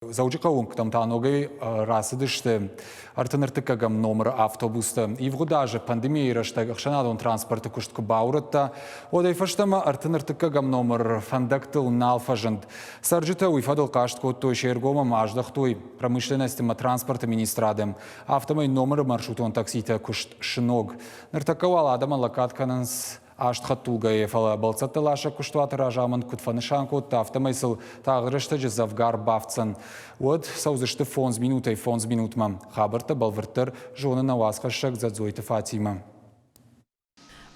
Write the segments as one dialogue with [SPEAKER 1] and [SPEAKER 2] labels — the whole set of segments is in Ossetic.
[SPEAKER 1] Дзӕуджыхъӕуы уынгтӕм та ногӕй рацыдысты 33-ӕм номыры автобустӕ. Ивгъуыд азы пандемийӕйы рӕстӕг ӕхсӕнадон транспорты куыст куы баурӕдта, уӕдӕй фӕстӕмӕ 33-ӕм номыр фӕндӕгтыл нал фӕзынд. Цӕрджытӕ уый фӕдыл хъаст кодтой, се ргом ӕм аздӕхтой промышленности ӕмӕ транспорты министрады. Афтӕмӕй номыры маршрутон такситӕ куыст сног. Ныртӕккӕ уал адӕмӕн лӕггад кӕнынц аст хӕдтулгӕйы, фӕлӕ бӕлццӕттӕ ласӕг куыстуаты разамынд куыд фӕнысан кодта, афтӕмӕй сыл тагъд рӕстӕджы дзӕвгар бафтдзӕн. Уӕд цӕудзысты фондз минутӕй фондз минутмӕ. Хабӕрттӕ бӕлвырддӕр зоны нӕ уацхӕссӕг Дзӕдзойты Фатимӕ.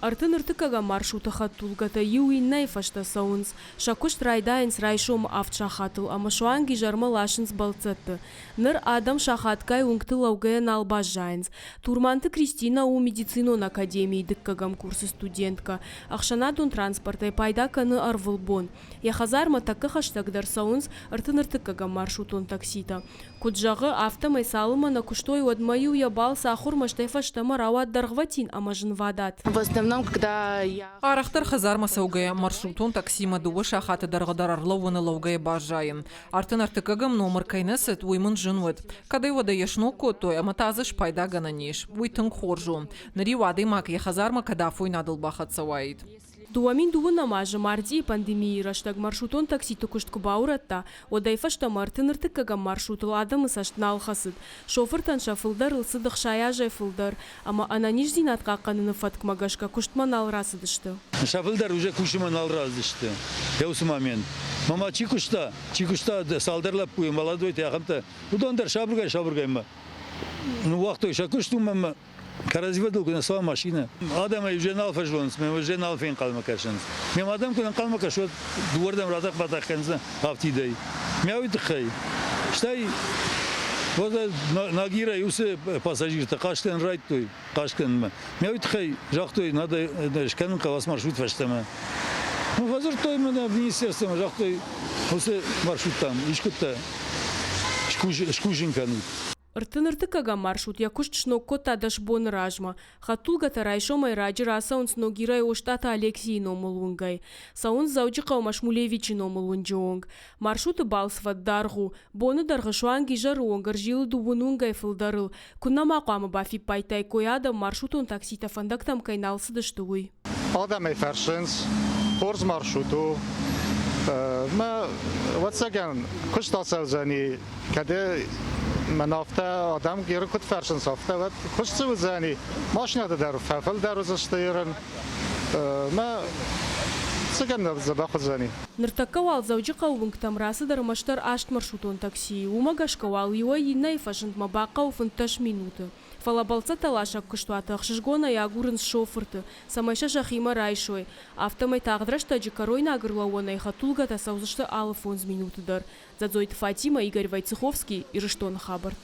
[SPEAKER 2] 33-ӕм маршруты хӕдтулгӕтӕ иу иннӕйы фӕстӕ цӕуынц. Сӕ куыст райдайынц райсомы авд сахатыл ӕмӕ суанг изӕрмӕ ласынц бӕлццӕтты. Ныр адӕм сахатгай уынгты лӕугӕйӕ нал баззайынц. Турманты Кристинӕ у медицинон академийы дыккӕгӕм курсы студенткӕ. Ӕхсӕнадон транспортӕй пайда кӕны ӕрвылбон. Йӕ хӕдзармӕ тӕккӕ хӕстӕгдӕр цӕуынц 33-ӕм маршрутон такситӕ. Куыд зӕгъы, афтӕмӕй цалынмӕ нӕ куыстой, уӕдмӕ-иу йӕ балц ахуырмӕ стӕй фӕстӕмӕ рауад дӕргъвӕтин ӕмӕ зынвадат.
[SPEAKER 3] В основном, когда я
[SPEAKER 4] Арӕхдӕр хӕдзармӕ цӕугӕйӕ маршрутон таксимӕ дыууӕ сахаты дӕргъы дӕр ӕрлӕууыны лӕугӕйӕ баззайын. 33-ӕм номыр кӕй нӕ цыд, уый мын зын уыд. Кӕдӕй-уӕдӕй йӕ сног кодтой ӕмӕ та дзы спайдагӕнӕн ис. Уый тынг хорз у. Ныр-иу адӕймаг йӕ хӕдзармӕ кӕд афойнадыл бахӕццӕ уаид.
[SPEAKER 2] 2002 азы мартъийы пандемийы рӕстӕг маршрутон такситы куыст куы баурӕдта, уӕдӕй фӕстӕмӕ 33-ӕм маршрутыл адӕмы цӕст нал хӕцыд. Шофыртӕн сӕ фылдӕрыл цыд 60 азӕй фылдӕр, ӕмӕ ӕнӕниздзинад хъахъхъӕныны фӕткмӕ гӕсгӕ куыстмӕ нал рацыдысты.
[SPEAKER 5] Сӕ фылдӕр уже кусынмӕ нал рацыдысты уыцы момент. Мама чи куыста, чи куыста цалдӕр лӕппуйы, молодойтӕ ахӕмтӕ, уыдон дӕр сабыргай-сабыргай мӕ ныууагътой сӕ куыст, уымӕн ӕмӕ кӕрӕдзи фӕдыл куы нӕ цӕуа машинӕ, адӕмӕй уже нал фӕзонынц, мӕ уже нал фенхъӕлмӕ кӕсынц. Ме адӕм куы ӕнхъӕлмӕ кӕсой, уӕд дыууӕрдӕм ратӕх-батӕх кӕндзӕн афтидӕй. Мӕ уый тыххӕй. Стӕй уӕдӕ Нагирӕй уыцы пассажиртӕ хъазтӕн райдтой хъаст кӕнынмӕ. Мӕ уый тыххӕй загътой, надо скӕнын хъӕуы ацы маршрут фӕстӕмӕ. Ну, фӕдзырдтой мӕнӕ министерствомӕ, загътой, уыцы маршруттӕм искуыдтӕ скусын кӕнут.
[SPEAKER 2] 33-ӕм маршрут йӕ куыст сног кодта дӕс боны размӕ. Хӕдтулгӕтӕ райсомӕй раджы рацӕуынц Ногирӕй Остъаты Алексийы номыл уынгӕй. Цӕуынц Дзӕуджыхъӕумӕ Шмулевичы номыл уынджы онг. Маршруты балцвӕд даргъ у. Боны дӕргъы суанг изӕры онг ӕрзилы дыууын уынгӕй фылдӕрыл. Куыннӕ ма хъуамӕ бафиппайдтаиккой адӕм, маршрутон такситӕ фӕндӕгтӕм кӕй нал цыдысты, уый.
[SPEAKER 6] Адӕмӕй фӕрсынц, хорз маршрут у. Мӕ, ӕвӕццӕгӕн, куыст ацӕудзӕни, кӕд мӕн афтӕ адӕм ерын куыд фӕрсынц, афтӕ уӕд куыст цы уыдзӕни, машинӕтӕ дӕр фӕфылдӕр уыдзысты ерын. Мӕ цыгӕн дзӕбӕх уыдзӕни.
[SPEAKER 2] Ныртӕккӕ уал Дзӕуджыхъӕуы уынгтӕм рацыд ӕрмӕстдӕр аст маршрутон таксийы. Уымӕ гӕсгӕ уал иуӕй иннӕйы фӕзындмӕ бахъӕуы 15 минуты. Фӕлӕ бӕлццӕттӕласӕг куыстуаты ӕхсызгонӕй агурынц шофырты, цӕмӕй сӕ сӕхимӕ райсой. Афтӕмӕй тагъд рӕстӕджы кӕройнаг ӕрлӕууӕнӕй хӕдтулгӕтӕ цӕудзысты алы фондз минуты дӕр. Дзӕдзойты Фатимӕ, Игорь Войцеховский, Ирыстоны хабӕрттӕ.